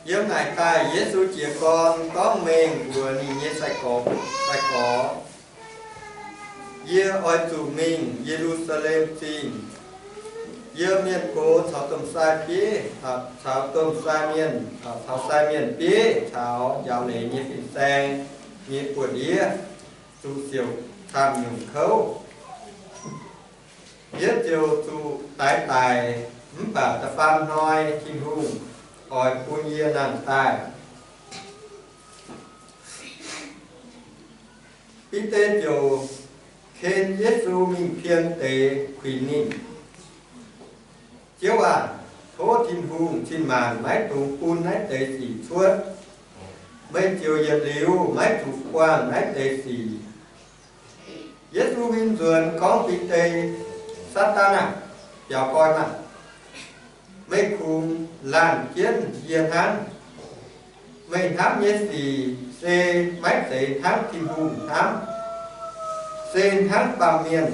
Yiem naaic daaih Yesu jiez gorn gorngv mengh mbuox ninh nyei sai-gorx, sai-gorx, Yie oix zuqc mingh Ye^lu^saa^lem Zingh. Yiem mienh gox caux domh sai bieiv, caux domh sai mienh, caux sai mienh bieiv caux njaaux leiz nyei fin-saeng nyei buoz-ndiev zuqc siouc camv nyungc kouv. Yie ziouc zuqc daix daic, mv baac da'faam hnoi Tin-Hungh oix bun yie nangh daaih. Bide ziouc ken Yesu mingh pien deix kuinx ninh, Ziouv aac, tov Tin-Hungh cin-maanc maiv dungx bun naaiv deix sic cuotv. Meih ziouc yietc liuz maiv zuqc buangh naaiv deix sic. Yesu huin nzuonx gorngv Bide, Saadaan aah! Biaux goiv maah! Meih kungx laanh jienv yie hnangv. Meih hnamv nyei sic se maiv zeiz hnangv Tin-Hungh hnamv, se hnangv baamh mienh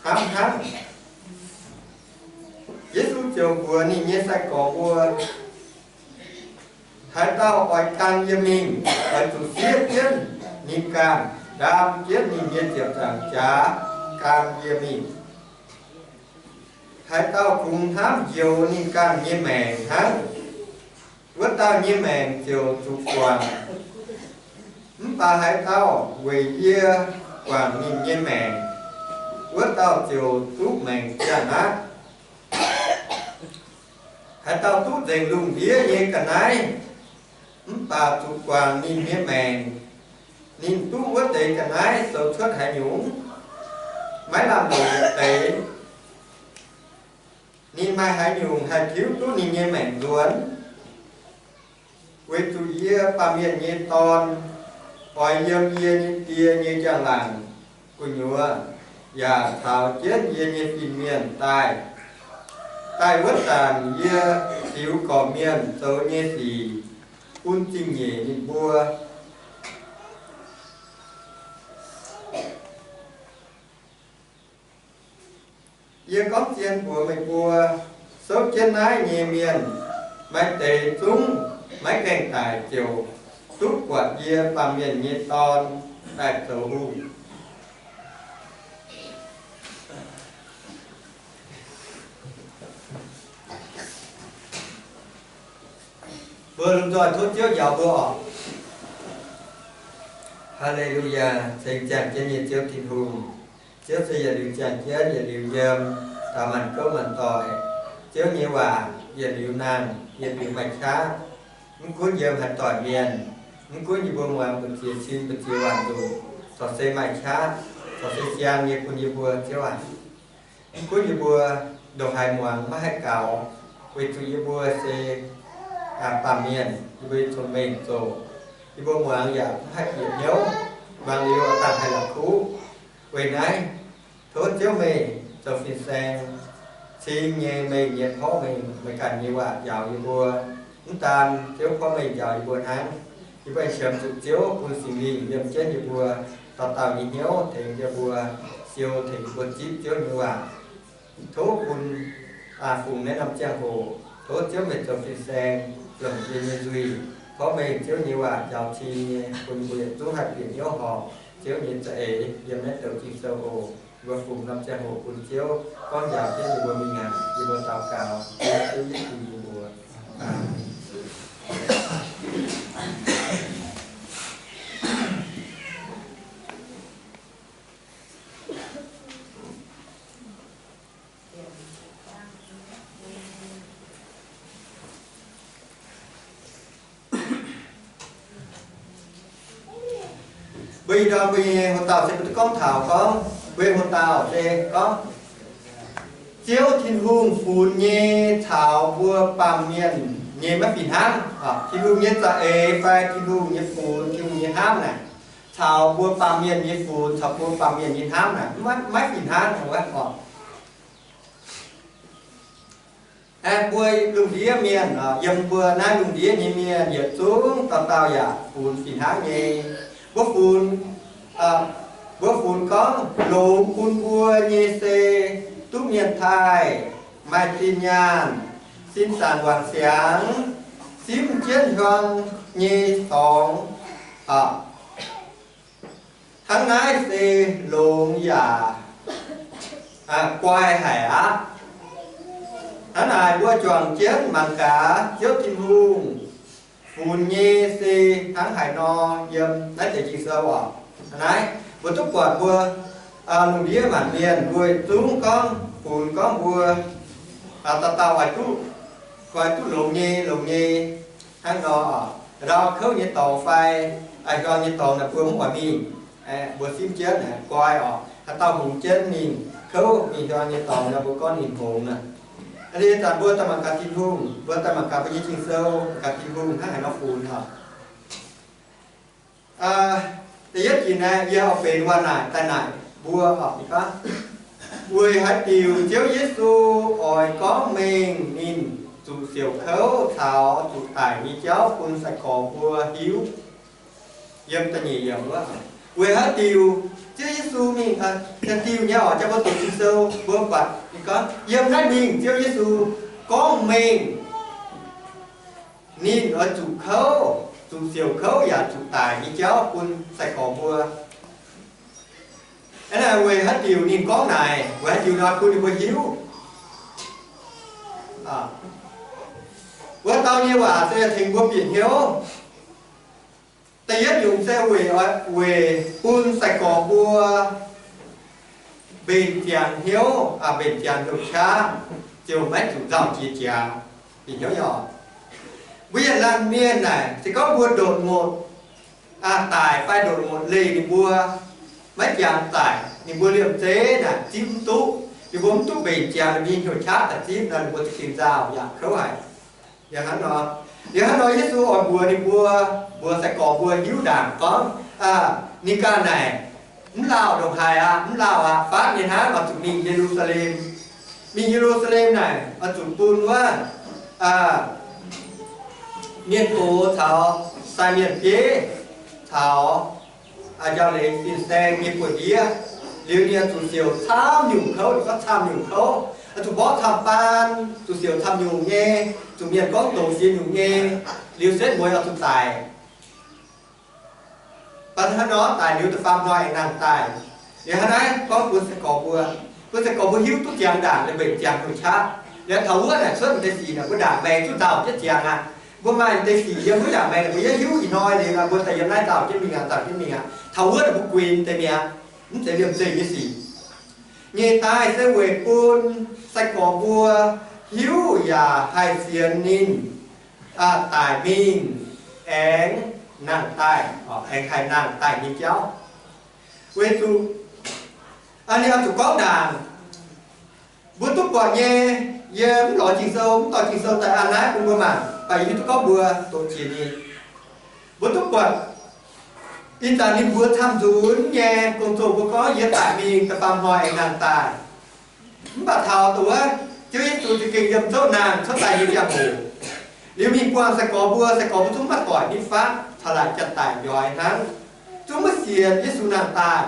hnamv hnangv. Yesu ziouc mbuox ninh nyei sai-gorx mbuo, Haaix dauh oix gan yie mingh, oix zuqc siev jienv ninh ganh, ndaam jienv ninh nyei ziepc nzaangc jaax gan yie mingh. Haaix dauh kungx hnamv njoux ninh ganh nyei maengc hnangv, wuov dauh nyei maengc ziouc zuqc guangc. Mv baac haaix dauh weic yie guangc ninh nyei maengc, wuov dauh ziouc duqv maengc ziangh aqv. Haaix dauh duqv nzengc lungh ndiev nyei ga'naaiv, mv baac zuqc guangc ninh nyei maengc, ninh duqv wuov deix ga'naaiv zoux cuotv haaix nyungc, maiv lamh longc yietc deix. Ninh maaih haaix nyungc haih tiuv duqv ninh nyei maengc nzuonx? Weic zuqc yie, Baamh Mienh nyei Dorn, oix yiem yie nyei Die nyei njang-laangc gu'nyuoz, yaac caux jienv yie nyei fin-mienh daaih. Daaih wuov zanc yie ziux gorqv-mienh zoux nyei sic bun zingh nyeic ninh mbuo. Yie gorngv zien mbuox meih mbuo, souv jienv naaiv nyei mienh, maaih deix zungv maiv gaengh daic ziouc duqv buatc yie, Baamh Mienh nyei Dorn, daaih zoux hungh. Mbuo lomh nzoih tov Ziouv njaaux mbuo oc. Haa^le^lu^yaa, ceng ziangh jienv nyei Ziouv Tin-Hungh. Ziouv se yietc liuz ziangh jienv, yietc liuz yiem, daaux maanc gouv maanc doic. Ziouv nyei waac yietc liuz nangh, yietc liuz maaih qaqv. Mv gunv yiem haaix doic mienh, mv gunv yie mbuo muangx mbu'ziex cin mbu'ziex waanc nzunc, corc se maaih qaqv, corc se siang nyei bun yie mbuo, Ziouv aac. Mv gunv yie mbuo ndongc haaix muangx maiv haih gaux, weic zuqc yie mbuo se baamh mienh, yie mbuo cong-mengh zoqc. Yie mbuo muangx yaac mv haih bieqc hnyouv, muangx liuz dangh haih la'kuqv. Weic naaiv, tov Ziouv meih zoux fin-saeng cing nyei mengh nyei porv mengh meih ganh nyei waac njaaux yie mbuo. Mv daan Ziouv porv mengh njaaux yie mbuo hnangv, yie mbuo qiemx zuqc Ziouv bun Singx Lingh yiem jienv yie mbuo dauh dauh nyei hnyouv, tengx yie mbuo siou, tengx yie mbuo zipv Ziouv nyei waac. Tov bun fungx naaiv norm ziangh hoc, tov Ziouv meih zoux fin-saeng longc yie nyei nzuih, porv mengh Ziouv nyei waac njaaux cing nyei, bun mbuo yietc zungv haih bieqc hnyouv horpc Ziouv nyei za'eix yiem naaiv douc Ging-Sou oc. Mbuo fungx norm ziangh hoc bun Ziouv gorngv njaaux jienv yie mbuo mingh aqv. Yie mbuo daux gaux Ziouv Yesu nyei mbuox. Mbuo ih ndorm mbuo nyei hoc-dauh se mbuo duqv gorngv taux gorngv, mbuo nyei hoc-dauh se gorngv Ziouv Tin-Hungh funx nyei caux mbuo baamh mienh nyei maiv fih hnangv. Tin-Hungh nyei za'eix fai Tin-Hungh nyei funx, Tin-Hungh nyei hnamv naaic, caux mbuo baamh mienh nyei funx, caux mbuo baamh mienh nyei hnamv naaic maiv, maiv fih hnangv wuov oc. Aeqv, mbuo lungh ndiev mienh, yiem mbuo naaiv lungh ndiev nyei mienh yietc zungv dauh dauh yaac funx fih hnangv nyei. Mbuo funx, mbuo funx gorngv longx bun mbuo nyei se duqv mienh taaih, maaih zinh nyaanh, sin zaangc wangc siangx, simv jienv hiuang nyei dorngx. Hnangv naaiv se longx yaac guai haic aqv. Hnangv naaic mbuo juangc jienv mangc gaax Ziouv Tin-Hungh funx nyei se hnangv haaix nor yiem naaiv deix Ging-Sou oc. Hnangv naaiv mbuo duqv buatc mbuo lungh ndiev maanc mienh mbuo zungv gorngv funx gorngv mbuo dauh dauh oix duqv, oix duqv longx nyei, longx nyei hnangv nor. Ndau kouv nyei dorngx fai hiuang nyei dorngx naaic mbuo mv oix mingh. Mbuo simv jienv naaic guai oc. Haaix dauh hungx jienv mingh kouv mingh hiuang nyei dorngx nor, mbuo gorngv ninh hngongx aqv. Ih zanc mbuo daaih mangc gaax Tin-Hungh, mbuo daaih mangc gaax mbuo nyei Ging-Sou, mangc gaax Tin-Hungh hnangv haaix nor funx oc. Da'yietv ginc naaiv yie oix benx waac naaic daaih naaic mbuo oc. Weic haaix diuc Ziouv Yesu oix gorngv mengh ninh zuqc siouc kouv caux zuqc daic nyei jauv bun sai-gorx mbuo hiuv? Yiem da'nyeic yiemc wuov, weic haaix diuc Ziouv Yesu mingh, haaix diuc nyei oc, jang mbuo doqc Ging-Sou mbuo buatc ninh gorngv yiem naaiv mingh Ziouv Yesu gorngv mengh ninh oix zuqc kouv, zuqc siouc kouv yaac zuqc daic nyei jauv bun sai-gorx mbuo. Aa, weic haaix diuc ninh gorngv naaic? Weic haaix diuc nor bun ninh mbuo hiuv? Wuov dauh nyei waac se tengx mbuo bieqc hnyouv. Da'yietv nyungc se weic, weic bun sai-gorx mbuo mbenc ziangx hnyouv, mbenc ziangx hnyouv qaqv, ziouc maiv zuqc nzauh jiex jaax. Bieqc hnyouv nyei oc. Mbuo yietc laanh mienh naaic se gorngv mbuo ndongc muotc daic fai ndongc muotc leih ninh mbuo maiv jangx daic, ninh mbuo liemh zeih naaic zipv mv duqv, ninh mbuo mv duqv mbenc ziangx ninh mbuo nyei hnyouv qaqv daaih zipv nor, ninh mbuo za'gengh nzauh yaac kouv haic. Liuz hnangv nor, liuz hnangv nor Yesu oix mbuox ninh mbuo, mbuox sai-gorx mbuo hiuv ndaangc gorngv, ninh ganh naaic mv lauh ndongc haaix aqv, mv lauh aqv, faatv nyei hnangv oix zuqc mingh Ye^lu^saa^lem. Mingh Ye^lu^saa^lem naaic oix zuqc bun wuov mienh gox caux sai mienh bieiv caux njaaux leiz fin-saeng nyei buoz-ndiev. Liuz ninh oix zuqc siouc camv nyungc kouv, ninh gorngv camv nyungc kouv, oix zuqc mborqv camv-baan, zuqc siouc camv nyungc nyei, zuqc mienh gorngv doqc ziex nyungc nyei, liuz setv mueiz oix zuqc daic. Baac hnangv nor daic liuz da'faam hnoi aengx nangh daaih. Liuz hnangv naaiv gorngv bun sai-gorx mbuo, bun sai-gorx mbuo hiuv duqv ziangx ndaangc liuz mbenc ziangx hnyouv qaqv. Liuz taux wuov naaic cuotv deix sic naaic mbuo ndaangc maengx zungv nzauh jienv ziangx aqv. Mbuo maaih deix sic yiem wuov ndaangc maengx naaic mbuo yaac hiuv ih hnoi liuz naaic mbuo daaih yiem naaiv nzauh jienv mingh aqv, nzauh jienv mingh aqv. Taux wuov naaic mbuo guinx deix mi'aqv. Mv zeiz liemh zeih nyei sic. Nyeic daaih se weic bun sai-gorx mbuo hiuv yaac haih sienx ninh daic mingh aengx nangh daaih, aengx haih nangh daaih nyei jauv. Weic zuqc ninh oix zuqc gorngv ndaangc. Mbuo duqv buatc nyei, yie mv lorz Ging-Sou, mv dorh Ging-Sou daaih an naaiv bun mbuo mangc, baac yie hiuv duqv gorngv mbuo doqc jiex nyei. Mbuo duqv buatc ih zanc ninh mbuox camv nzunc nyei gong-zoh mbuo gorngv, yie daic mingh da'faam hnoi aengx nangh daaih. Mv baac taux dongh wuov Ziouv Yesu za'gengh yiem zouv nangh cuotv daaih nyei ziangh hoc, liuz mingh buangh sai-gorx mbuo, sai-gorx mbuo zungv maiv doic nitv fatv, caux laaic janx-daic njoix hnangv, zungv maiv sienx Yesu nangh daaih.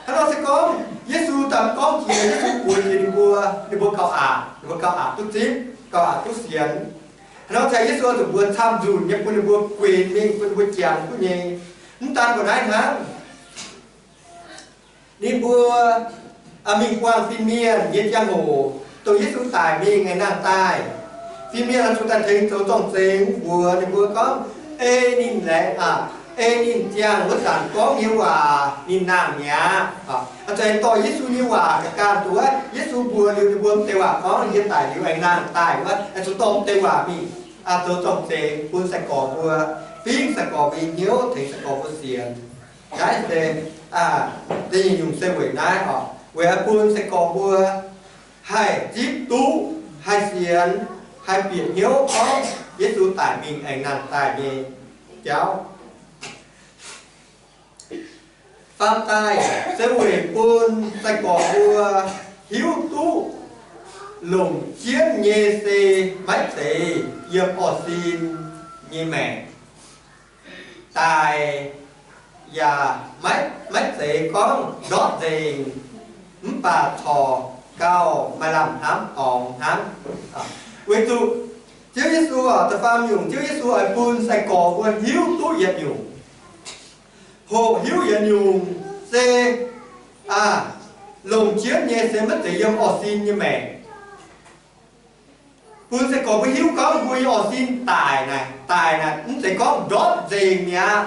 Hnangv nor se gorngv Yesu daaih mv gorngv jiex, Yesu buoz jiex ninh mbuo, ninh mbuo gauh aqc, ninh mbuo gauh aqc duqv zipv, gauh aqc duqv sienx. Hnangv nor se Yesu oix zuqc mbuox camv nzunc nyei bun ninh mbuo guinx mingh, bun ninh mbuo jangx duqv nyei. Mv daan mbuo naaiv hnangv, ninh mbuo mingh buangh fin-mienh nyei ziangh hoc, dongh Yesu daic mingh aengx nangh daaih, fin-mienh oix zuqc daaih tengx zoux zorng-zengx mbuox ninh mbuo gorngv, ei ninh laengz aqv, ei ninh ziangh wuov zanc gorngv nyei waac ninh nangh mi'aqv. Oix zuqc dorh Yesu nyei waac ga'ganh, dongh wuov Yesu mbuox liuz ninh mbuo mv deix waac gorngv, yie daic liuz aengx nangh daaih wuov, oix zuqc dorh mv deix waac mingh zoux zorng-zengx bun sai-gorx mbuo, fingv sai-gorx mbuo nyei hnyouv, tengx sai-gorx mbuo sienx. Naaiv se da'nyeic nyungc se weic naaiv oc, weic bun sai-gorx mbuo haih zipv duqv, haih sienx, haih bieqc hnyouv gorngv Yesu daic mingh aengx nangh daaih nyei jauv. Faam daaih se weic bun sai-gorx mbuo hiuv duqv longc jienv nyei se maiv zeiz yiem orh sin nyei maengc. Daic yaac maiv, maiv zeiz gorngv ndortv nzengc, mv baac corc gauh maaih lamh hnamv dorngx hnangv. Weic zuqc Ziouv Yesu oc, da'faam nyungc, Ziouv Yesu oix bun sai-gorx mbuo hiuv duqv yietc nyungc. Hoqc hiuv yietc nyungc se, aa, longc jienv nyei se maiv zeiz yiem orv sin nyei maengc. Bun sai-gorx mbuo hiuv gorngv mbuo nyei orv sin daic naaic, daic naaic mv zeiz gorngv ndortv nzengc mi'aqv,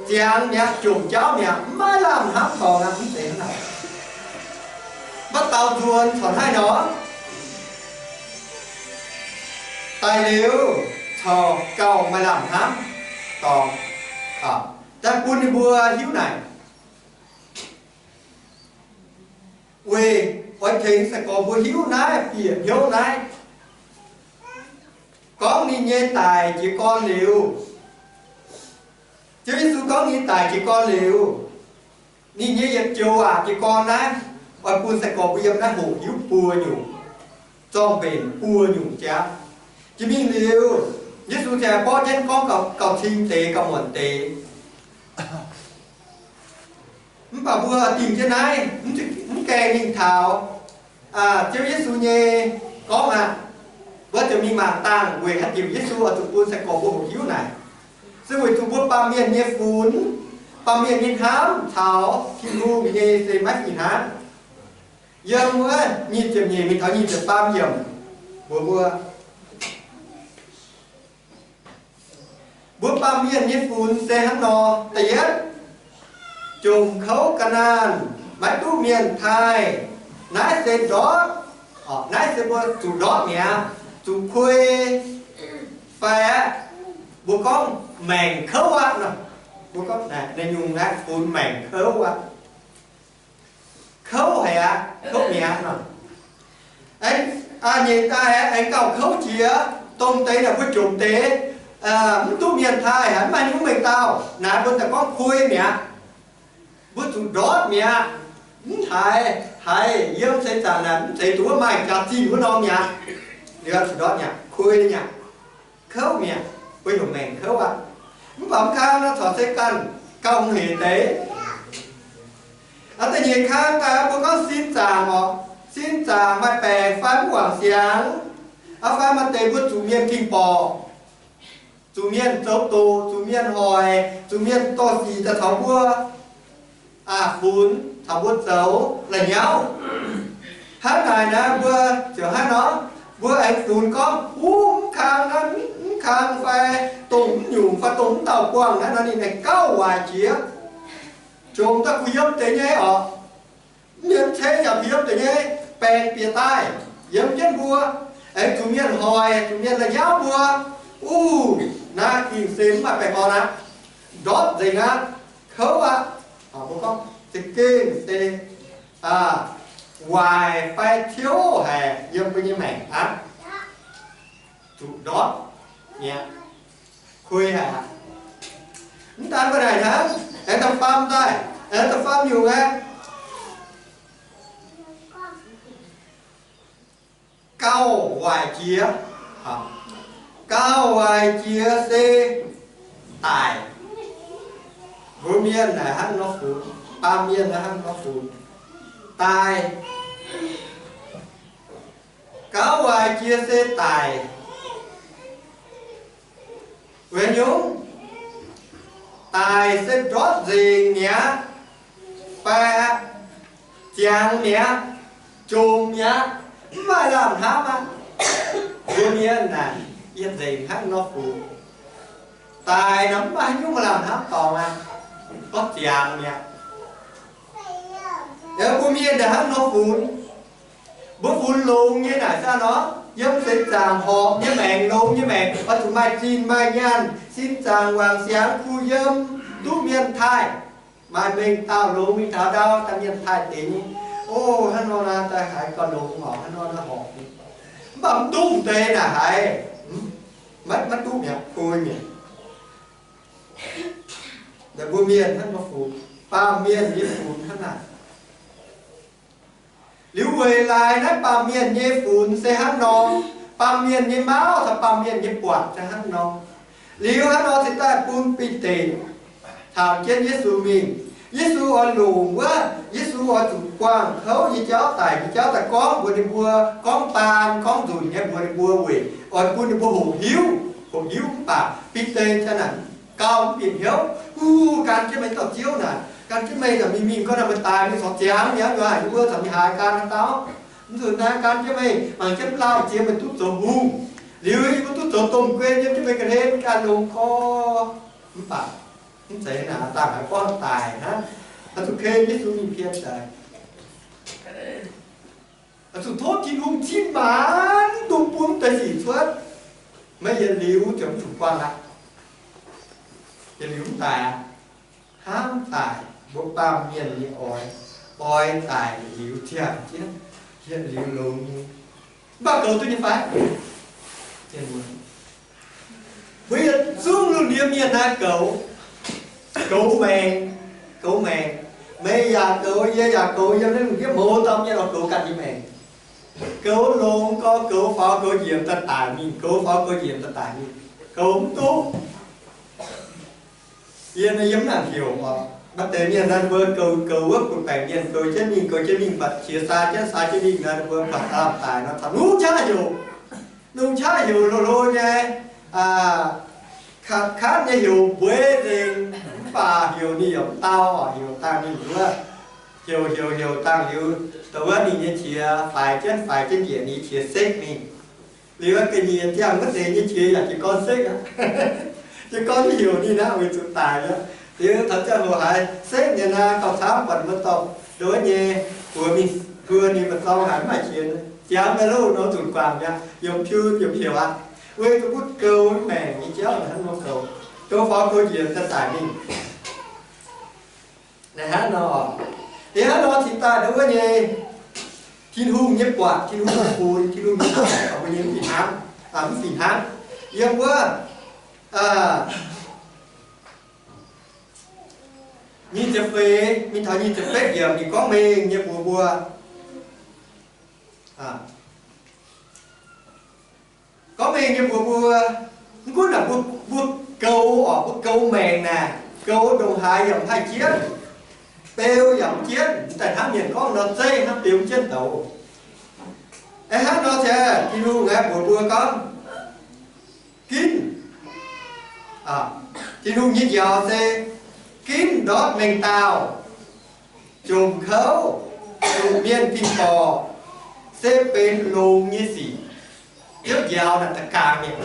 ziangx mi'aqv, jomc jauv mi'aqv, maiv lamh hnamv dorngx aqv, mv zeiz hnangv naaic. Maiv dau nzuonx corc haih nor, daic liuz corc gauh maaih lamh hnamv dorngx. Daaih bun ninh mbuo hiuv naaic, weic oix tengx sai-gorx mbuo hiuv naaiv bieqc hnyouv naaiv. Gorngv ninh nyei daic jiez gorn liuz, Ziouv Yesu gorngv ninh daic jiez gorn liuz, ninh nyei yietc joux waac jiez gorn naaiv, oix bun sai-gorx mbuo yiem naaiv hoqc hiuv buo nyungc, zorng-mbenc buo nyungc jaav. Jiex mingh liuz, Yesu ziouc mborqv jienv gorngv gauh cing deix gauh muonc deix. Mv baac mbuo dingh jienv naaiv, mv gaengh mingh taux Ziouv Yesu nyei gorngv aqv. Mbuo ziouc mingh mangc dangh weic haaix diuc Yesu oix zuqc bun sai-gorx mbuo hoqc hiuv naaic. Se weic zuqc mbuo baamh mienh nyei funx, baamh mienh nyei hnamv caux Tin-Hungh nyei se maiv fih hnangv. Yiem wuov nyic ziepc nyeic mingh taux nyic ziepc faam yiemc mbuox mbuo, mbuo baamh mienh nyei funx se hnangv nor. Da'yietv, jomc kouv ga'naanh, maiv duqv mienh taaih, naaiv se ndortv, naaiv se mbuo zuqc ndortv mi'aqv, zuqc kuei, fai aqv, mbuo gorngv maengc kouv aqv nor. Mbuo gorngv naaiv nyungc naaiv funx maengc kouv aqv. Kouv haic aqv, kouv mi'aqv nor. Aengx nyeic daaih aengx gauh kouv jiex, dongh deix naaic mbuo jomc deix, mv duqv mienh taaih, haiz mv maaih nyungc mengh dauh, naaiv mbuo daaih gorngv kuei mi'aqv. Mbuo zuqc ndortv mi'aqv. Mv haiz, haiz yiem seix zaangc naaic mv zeiz duqv wuov maaih jaax-zinh wuov norm mi'aqv. Liuz zuqc ndortv mi'aqv, kuei mi'aqv, kouv mi'aqv, mbuo heuc maengc kouv aqv. Mv baac mv kang nor corc se ganh gauh hec deix. Aa, da'nyeic kang daaih mbuo gorngv sin zaangc oc. Sin zaangc maaih baengc fai mv wangc siangx, aa, fai maaih deix mbuo zuqc mienh ging borqc, zuqc mienh zoux doqc, zuqc mienh hoic, zuqc mienh dorh sic daaih caux mbuo funx, caux mbuo zoux la'nyauv. Hnangv naaic naaiv mbuo ziouc hnangv nor, mbuo aengx funx gorngv, Uv, mv kang naaiv, mv kang fai dongh mv nyungc fai dongh mv dauh buangh naaiv nor ninh aengx gauh waaic jiex. Jomc daaih kuh yiem deix nyei oc. Mv yiem cei yaac kuh yiem deix nyei, baengc bieqc daaih yiem jienv mbuo, aengx zuqc mienh hoic, zuqc mienh la'nyauv mbuo. Uv, naaiv gengh se mv maaih baengh orn aqv. Ndortv nzengc aqv. Kouv aqv. Mbuo gorngv za'gengh se waaic fai ciouv haic yiem mbuo nyei maengc aqv. Zuqc ndortv mi'aqv. Kuei haic aqv. Mv daan mbuo naaic hnangv, aengx da'faam daaih, aengx da'faam nyungc aeqv, gauh waaic jiex. Gauh waaic jiex se daic. Mbuo mienh naaic hnangv nor funx, baamh mienh naaic hnangv nor funx, daic. Gauh waaic jiex se daic. Weic nyungc? Daic se ndortv nzengc mi'aqv, fai ziangx mi'aqv, jomc mi'aqv, mv maaih lamh hnamv aqv. Mbuo mienh naaic, yietc nzengc hnangv nor funx. Daic nor mv maaih haaix nyungc maaih lamh hnamv dorngx aqv. Gorngv ziangx mi'aqv. Mbuo mienh naaic hnangv nor funx. Mbuo funx longx nyei naaic saah nor, yiem seix zaangc horpc nyei maengc, longx nyei maengc, oix zuqc maaih zinh maaih nyaanh, sin zaangc wangc siangx kuh yiem, duqv mienh taaih. Maaih mengh dauh longx mingh taux ndau daaih mienh taaih deix nyei. O, hnangv nor naaiv daaih haiz gauh longx orqc, hnangv nor naaiv horpc nyei. Mv baac mv duqv deix naaic haiz, maiv, maiv duqv mi'aqv, kuei mi'aqv. Mbuo mienh hnangv nor funx, baamh mienh nyei funx hnangv naaic. Liuz weic laaix naaiv baamh mienh nyei funx se hnangv nor, baamh mienh nyei mauv caux baamh mienh nyei buatc se hnangv nor. Liuz hnangv nor cingx daaih bun Bide taux jienv Yesu mingh. Yesu oix longc wuov, Yesu oix zuqc buangh kouv nyei jauv, daic nyei jauv daaih gorngv mbuox ninh mbuo, gorngv baan gorngv nzunc nyei mbuox ninh mbuo weic oix bun ninh mbuo hoqc hiuv, hoqc hiuv mv baac Bide ziang naaic gauh mv bieqc hnyouv. Gu, gan jienv meih dauh Ziouv naaic, gan jienv meih naaic mingh mingh gorngv naaic meih daic mingh corc ziangx mi'aqv, yie mbuo corc mingh haaix gan haaix dauh. Mv zuqc naaiv, gan jienv meih mangc jienv mv lauh, ziex meih duqv zoux hungh. Liuz yie mbuo duqv zoux domh guei yiem jienv meih ga'hlen ganh longx gorx. Mv baac mv zeiz naaic, dangh haaix gorngv daic hnangv. Oix zuqc ken Yesu nyei pien daic. Oix zuqc tov Tin-Hungh cin maanc dungx bun deix sic cuotv. Maiv yietc liuz ziouc mv zuqc buangh aqv. Yietc liuz mv daic aqv. Hnamv daic, mbuo baamh mienh nyei oix, oix daic liuz ziangh jienv, yietc liuz longx nyei. Mv baac goux duqv nyei fai? Mienh muoz, mbuo yietc zungv lungh ndiev mienh naaiv goux, goux maengc, goux maengc. Meih yaac goux, yie yaac goux, yiem naaiv lungh ndiev mouz dauh mienh oix goux ganh nyei maengc. Goux longx gorx goux faaux goux njiec daaih daic mingh, goux faaux goux njiec daaih daic mingh, goux mv duqv. Yie naaiv yiem naaic heuc oc, maaih deix mienh naaiv mbuo goux, goux wuov butv-baengc mienh goux jienv mingh, goux jienv mingh, buatc qiex saa jienv, saa jienv mingh naaiv mbuo buatc lamh daic nor, taux nungx qaqv heuc, nungx qaqv heuc hlo hlo nyei, katv nyei heuc mbueiv nzengc, mv baac heuc ninh yaac mv dau, heuc dangh ninh wuov, heuc heuc heuc dangh liuz, dongh wuov ninh nyei qiex faix jienv, faix jienv njiec, ninh qiex sekv mingh. Liuz ga'nyiec ziangh wuov deix nyei qiex yaac jiez gorn sekv aqv. Jiez gorn mv heuc ninh aqv, weic zuqc daic aqv. Liuz taux ziangh hoc haiz sekv nyei naaiv, gauh camv buatc mbuo dorh ndov nyei buoz mingh hluo ninh mba'zorng haic, mv maaih qiex, ziangx daaih loh nor zuqc guangc mi'aqv, yiem piu yiem heuc aqv. Weic zuqc mbuo goux maengc nyei jauv hnangv nor goux, goux faaux goux njiec daaih daic mingh. Naaiv hnangv nor, ih hnangv nor cingx daaih ndov wuov nyei, Tin-Hungh nyei buatc, Tin-Hungh nyei funx, Tin-Hungh nyei buatc, mbuo nyei mv fih hnangv, mv fih hnangv. Yiem wuov nyic ziepc feix mingh taux nyic ziepc betv yiemc ninh gorngv mengh nyei mbuox mbuo, gorngv mengh nyei mbuox mbuo, mv gunv naaic mbuo, mbuo goux oc, mbuo goux maengc naaic, goux ndongc haaix yaac mv haih jienv, beu yaac mv jienv, mv daaih hnangv mienh gorngv nor zeiv hnangv beu mv jienv douz. Aeqv, hnangv nor ziouc Tin-Hungh aeqv, mbuox mbuo gorngv, ginv, Tin-Hungh nyei njaaux se ginv ndortv mengh dauh, jomc kouv, jomc mienh fingx-borc, se benx longx nyei sic. Ziouv njaaux naaic da'gaang mienh.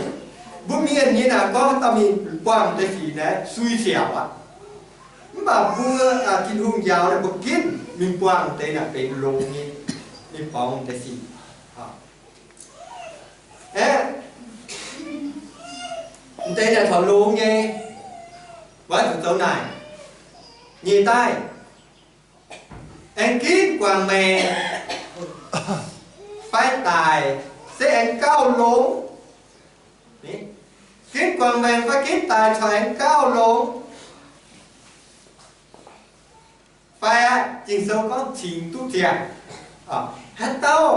Mbuo mienh nyei naaic gorngv dauh mingh buangh deix sic naaiv sui siaauc aqv. Mv baac mbuo, Tin-Hungh njaaux naaic mbuo ginv mingh buangh deix naaic benx longx nyei, mingh borngz deix sic. Aeqv, m'deix naaic corc longx nyei, weic zuqc zoux naaic, nyeic daaih, aengx ginv guangc maengc fai daic se aengx gauh longx. Ginv guangc maengc fai ginv daic corc aengx gauh longx. Fai aqv, Ging-Sou gorngv cingx duqv ziangh. Haaix dauh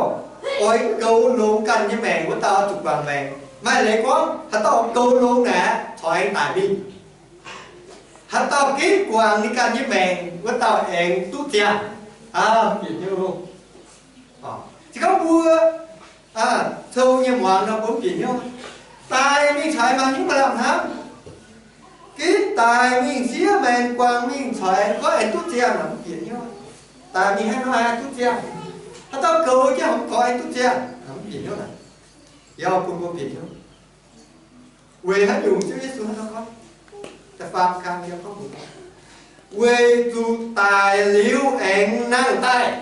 oix goux longx ganh nyei maengc, wuov dauh zuqc guangc maengc. Maaih leiz gorngv haaix dauh goux longx naaic corc aengx daic mingh. Haaix dauh ginv guangc ninh ganh nyei maengc, wuov dauh aengx duqv ziangh. Aa, bieqc hnyouv. Se gorngv mbuo cou nyei muangx nor, mbuo mv bieqc hnyouv. Daic mingh corc aengx maaih hnyouv maaih lamh hnamv. Ginv daic mingh siev maengc guangc mingh corc aengx gorngv aengx duqv ziangh, mv bieqc hnyouv. Daic mingh haaix nor aengx duqv ziangh? Haaix dauh goux jienv horpc gorx aengx duqv ziangh, mv bieqc hnyouv aqv. Yie bun mbuo bieqc hnyouv. Weic haaix nyungc Ziouv Yesu hnangv nor gorngv? Da'faam kang yie gorngv, weic zuqc daic liuz aengx nangh daaih,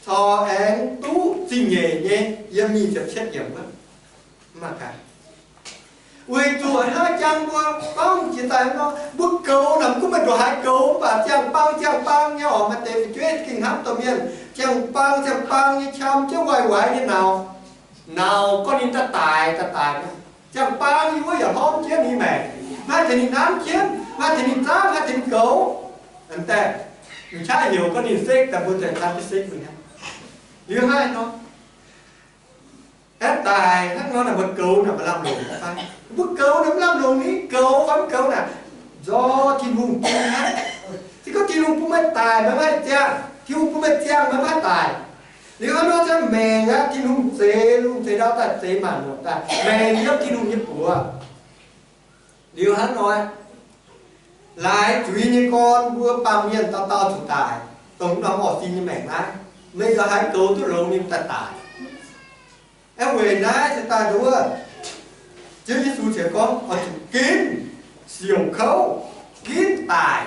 corc aengx duqv zingh nyeic nyei, yiem nyic ziepc cietv yiemc wuov. Weic zuqc hnangv jang mbuo gorngv jiex daaih nor, mbuo goux naaic mv gunv meih ndongc haaix goux, mv baac ziangh bang ziangh bang nyei oc, maaih deix fu'jueiv gengh hnamv domh mienh, ziangh bang ziangh bang nyei qam jienv waaic waaic nyei nauz. Nauz gorngv ninh daaih daic daaih daic, ziangh bang yie wuov yaac hlormv jienv ninh maengc, maiv tengx ninh nanv jienv, maiv tengx ninh zaangv, maiv tengx ninh goux. Aa, daaih, m'qaqv heuc gorngv ninh sekv, daaih mbuo ziouc taan jienv sekv mingh aqv. Liuz haaix nor, aeqv, daic hnangv nor naaic mbuo goux naaic maiv lamh longc fai? Mbuo goux naaic maiv lamh longc, ninh goux fai mv goux naaic, nzorng Tin-Hungh bun aqv. Se gorngv Tin-Hungh bun meih daic, meih maiv haih ziangh. Tin-Hungh bun meih ziangh, meih maiv haih daic. Liuz hnangv nor se maengc aqv, Tin-Hungh zeix lungh zeix ndau daaih zeix maanc muotc daaih, maengc yiem Tin-Hungh nyei buoz. Liuz hnangv nor, laaix zuiz nyei gorn mbuo baamh mienh dauh dauh zuqc daic, dongh norm orqv sin nyei maengc naaiv, meih yaac haiz goux duqv longx ninh daaih daic. Aeqv, weic naaiv se daaih nduov, Ziouv Yesu ziouc gorngv oix zuqc ginv siouc kouv, ginv daic,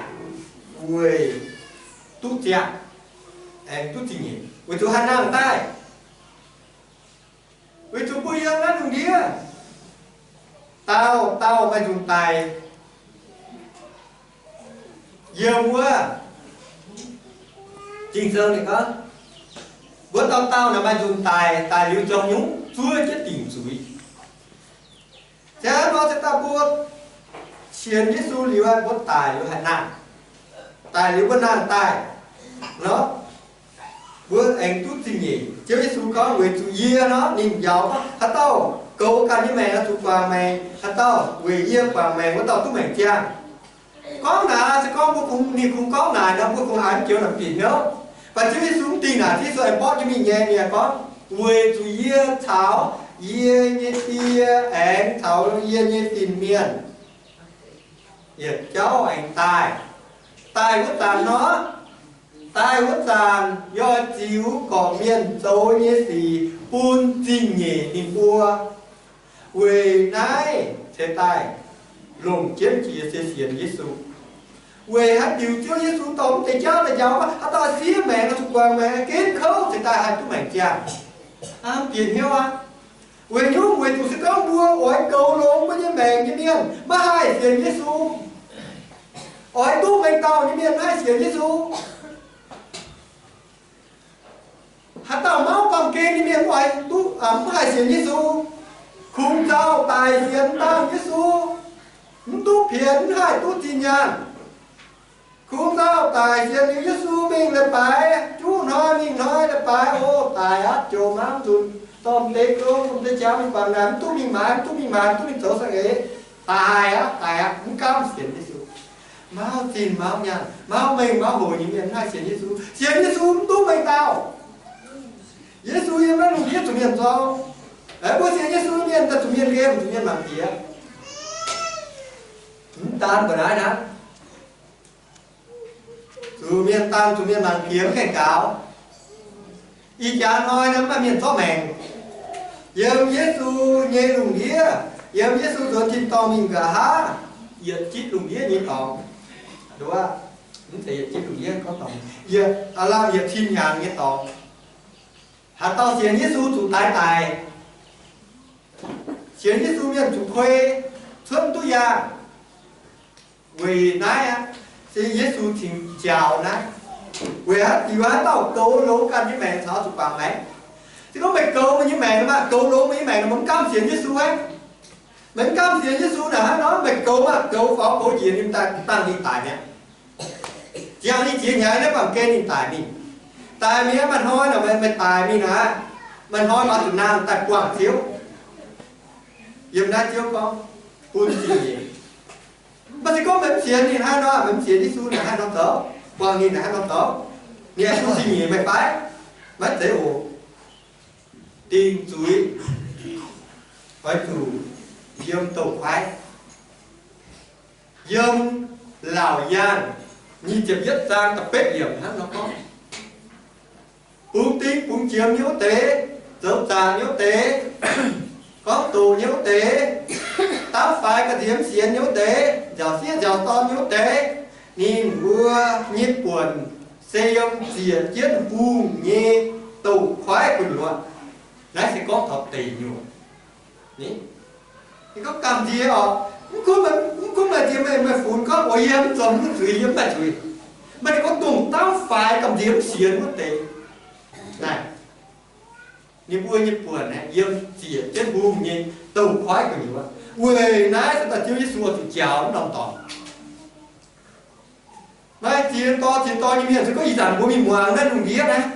weic duqv ziangh, aengx duqv zingh nyeic, weic zuqc haih nangh daaih. Weic zuqc mbuo yiem naaiv lungh ndiev, dauh dauh maaih nzunc daic. Yiem wuov Ging-Sou ninh gorngv, mbuo dauh dauh naaic maaih nzunc daic, daic liuz zoux nyungc zuov jienv dingc zuiz. Se hnangv nor se daaih mbuo sienx Yesu liuz, mbuo daic liuz haih nangh, daic liuz mbuo nangh daaih nor, mbuo aengx duqv zingh nyeic. Ziouv Yesu gorngv, weic zuqc yie nor, ninh njaaux gorngv, haaix dauh goux ganh nyei maengc oix zuqc guangc maengc, haaix dauh weic yie guangc maengc wuov dauh duqv maengc ziangh. Gorngv naaic se gorngv mbuo kungx, ninh kungx gorngv naaic nor, mbuo kungx haiz mv joux naaic bieqc hnyouv. Mv baac Ziouv Yesu mv dingh naaic, Ziouv Yesu aengx borqv jienv mingh nyei, ninh gorngv, weic zuqc yie caux yie nyei Die aengx caux yie nyei fin-mienh yietc jauv aengx daaih. Daaih wuov zanc nor, daaih wuov zanc yie oix ziux gorqv-mienh zoux nyei sic bun zingh nyeic ninh mbuo. Weic naaiv ceix daaih longc jienv jiex se sienx Yesu. Weic haaix diuc Ziouv Yesu dorh mv deix jauv daaih njaaux gorngv, haaix dauh siev maengc oix zuqc guangc maengc, ginv kouv ceix daaih haih duqv maengc ziangh. Aa, bieqc hnyouv aqv. Weic nyungc weic zuqc se gorngv mbuo oix goux longx mbuo nyei maengc nyei mienh maiv haih sienx Yesu. Oix duqv mengh dauh nyei mienh maiv haih sienx Yesu. Haaix dauh mauv baamh gen nyei mienh mv oix duqv, mv haih sienx Yesu. Kungx nzauh daic sienx dangh Yesu, mv duqv pienx, mv haih duqv zinh nyaanh. Kungx nzauh daic sienx liuz Yesu mingh leiz-baaix, juqv hnoi mingh hnoi leiz-baaix, o, daic aqv, joux mangv nzunc, dorh m'deix gong, dorh m'deix qangx mingh guangc naaic, mv duqv mingh maaiz, mv duqv mingh maaiz, mv duqv mingh zoux saeng-eix, daic aqv, daic aqv, mv gamh sienx Yesu. Mauv zinh mauv nyaanh, mauv mengh mauv hoc nyei mienh mv haih sienx Yesu. Sienx Yesu mv duqv mengh dauh. Yesu yiem naaiv lungh ndiev zuqc mienh zorng. Mbuo sienx Yesu mienh daaih zuqc mienh nqemh, zuqc mienh mangc piex. Mv daan mbuo naaiv hnangv. Zuqc mienh daan, zuqc mienh mangc piex mv gaengh gaux. Ih jaax hnoi nor maaih mienh zorqv maengc yiem Yesu nyei lungh ndiev, yiem Yesu nzuonx tin-dorngh mingh nqa'haav, yietc zipv lungh ndiev nyei dorngx. Nduov, mv zeiz yietc zipv lungh ndiev gorngv dorngx, yietc, aav lamh yietc cin hnyangx nyei dorngx. Haaix dauh sienx Yesu zuqc daix daic. Sienx Yesu mienh zuqc kuei, cuotv mv duqv yaangh. Weic naaiv aqv, se Yesu cingx njaaux naaiv. Weic haaix diuc haaix dauh goux longx ganh nyei maengc caux zuqc guangc maengc. Se gorngv meih goux meih nyei maengc nor, goux longx meih nyei maengc nor, meih mv gamh sienx Yesu aqv. Meih mv gamh sienx Yesu naaic hnangv nor, meih goux maah, goux faaux goux njiec ninh daaih, dangh ninh daic mi'aqv. Ziangh ninh jiex hnyangx naaiv baamh gen ninh daic mingh. Daic mingh aqv, maaih hnoi naaic meih, meih daic mingh naaic, maaih hnoi maaih zuqc nangh daaih buangh Ziouv. Yiem naaiv Ziouv gorngv bun zingh nyeic. Mv baac se gorngv meih mv sienx ninh hnangv nor, meih mv sienx Yesu naaic hnangv nor zoux, buangh ninh naaic hnangv nor zoux, ninh aengx bun zingh nyeic meih fai? Maiv zeiz oc. Dingc zuiz oix zuqc yiem douz-koiv. Yiem Laauc Yaangh nyic ziepc yietv zaang da'betv yiemc hnangv nor gorngv, bungx ding bungx jiem nyei wuov deix, zoux zaangc nyei wuov deix, gorngv doqc nyei wuov deix, dapv faix gamh nziex mv sienx nyei wuov deix, nziaauc sieqv nziaauc dorn nyei wuov deix, ninh mbuo nyei buonc se yiem ziec jienv hungh nyei douz-koiv gu'nyuoz. Naaiv se gorngv taux deic nyuoqc. Ninh gorngv gamh nziex oc, mv gunv, mv gunv maaih nziex meih, meih funx gorngv, o, yie mv zoux mv zuiz, yie mv maaih zuiz. Maaih ninh gorngv dongh dapv faix gamh nziex mv sienx wuov deix. Naaiv, ninh mbuo nyei buonc aeqv, yiem ziec jienv hungh nyei douz-koiv gu'nyuoz. Weic naaiv se daaih Ziouv Yesu oix zuqc njaaux norm dorngx. Maaih ziex dorh ziex dorh nyei mienh, se gorngv ih zanc mbuo mingh muangx naaiv lungh ndiev naaiv,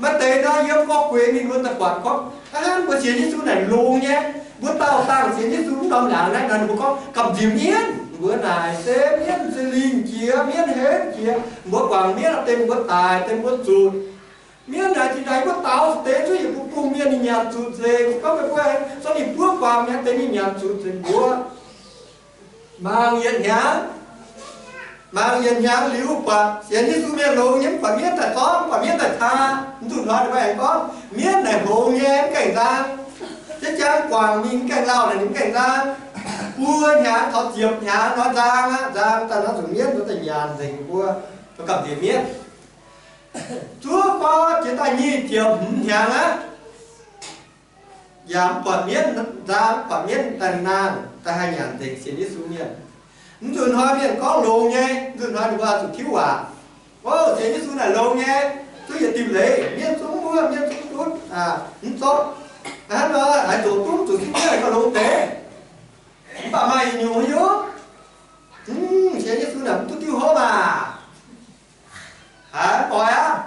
maaih deix nor yiem gorngv gueix mingh wuov daaih buatc gorngv, hnangv mbuo sienx Yesu naaic longx nyei. Mbuo daauh dangh sienx Yesu mv norm laangz naaiv nor, ninh mbuo gorngv gamh nziex mienv. Mbuo naaic se mienv se lingh jiex, mienv henv jiex. Mbuo guangc mienv deix mbuo daic, deix mbuo zutc. Mienv naaic zinh ndaangc mbuo daaux deix zuqc yietc bung bung mienh ninh nyanc zuqc nzengc. Se gorngv meih mbuo aengx zorqv ninh buov guangc mi'aqv, deix ninh nyanc zuqc nzengc mbuo. Mangc yietc hnyangx, mangc yietc hnyangx liuz buatc sienx Yesu mienh longx nyei, mv buatc mienv daaih zorqv, mv buatc mienv daaih taa. Mv nzunc hnoi ninh mbuo aengx gorngv, mienv naaic hngongx nyei, mv gaengh nzang. Ziex jaang guangc mingh mv gaengh lauh naaic ninh mv gaengh nzang. Buo hnyangx taux ziepc hnyangx nor nzang aqv. Nzang daaih nor zuqc mienv nor daaih nyanc nzengc mbuo, gamh nziex mienv. Zuov gorngv jiex daaih nyic ziepc hmz hnyangx aqv, yaac mv buatc mienv nzang, mv buatc mienv daaih nangh, daaih haih nyanc nzengc sienx Yesu mienh. Mv nzunc hnoi mienh gorngv longx nyei, mv nzunc hnoi ninh mbuo zuqc tiuv waac. Ov, sienx Yesu naaic longx nyei, zuov yietc diuh leiz, mienv zungv muoqv, mienv zungv ndutv, mv zorqv. Hnangv nor haaix zoux duqv zuqc sipv jienv haaix gauh longx deix. Mv baac maaih yietc nyungc haaix nyungc, sienx Yesu naaic mv duqv diuh hopv aac. Haiz oix aqv.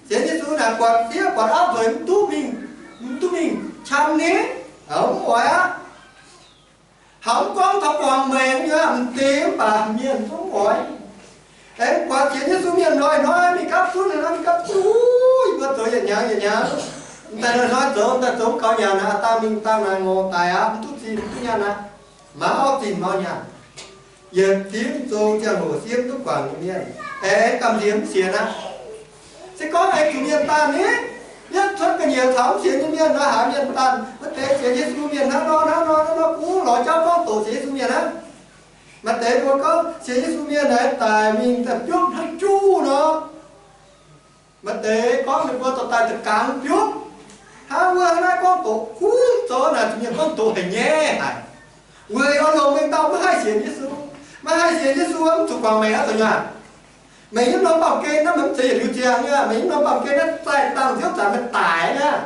Sienx Yesu naaic buatc sieqv buatc auv nzueic mv duqv mingh, mv duqv mingh qam ni, mv oix aqv. Haaix gorngv taux guangc maengc nyei, m'deix mv baac mienh zungv oix. Aengx buatc sienx Yesu mienh hnoi-hnoi mingh gapv zunv, hnoi-hnoi mingh gapv zunv, yie mbuo zoux yietc hnyangx yietc hnyangx. M'daaih hnoi-hnoi zoux, m'daaih zoux gaux nyanc naaic, daaih mingh dangh naaic ngorc daic aqv, mv duqv zinh mv duqv nyaanh aqv. Mangc auv zinh mangc nyaanh. Yietc fingx zoux ziangh hoc siev duqv guangc nyei mienh, aengx gamh nziex mv sienx aqv. Se gorngv aengx zuqc mienh daanh ni, yietv cuotv ga'nyiec taux mv sienx nyei mienh nor, haiz mienh daanh, maaih deix sienx Yesu mienh hnangv nor hnangv nor hnangv nor, kuv lorz jauv gorngv doqc sienx Yesu mienh hnangv. Maaih deix mbuo gorngv sienx Yesu mienh naaic daic mingh daaih biopv hnangv juv nor. Maaih deix gorngv ninh mbuo dorh daaih za'gangx biopv. Hnangv wuov hnangv naaiv gorngv doqc kuv zoux naaic, zuqc mienh gorngv doqc haic nyei haic. Weic oix longc mengh dauh maiv haih sienx Yesu. Maiv haih sienx Yesu mv zuqc guangc maengc aqv, zoux nyaanh. Meih yiem norm baamh gen naaiv, meih mv zeiz yietc liuz ziangh nyei. Meih yiem norm baamh gen naaiv, zaih dangh nziouv zanc meih daic aqv.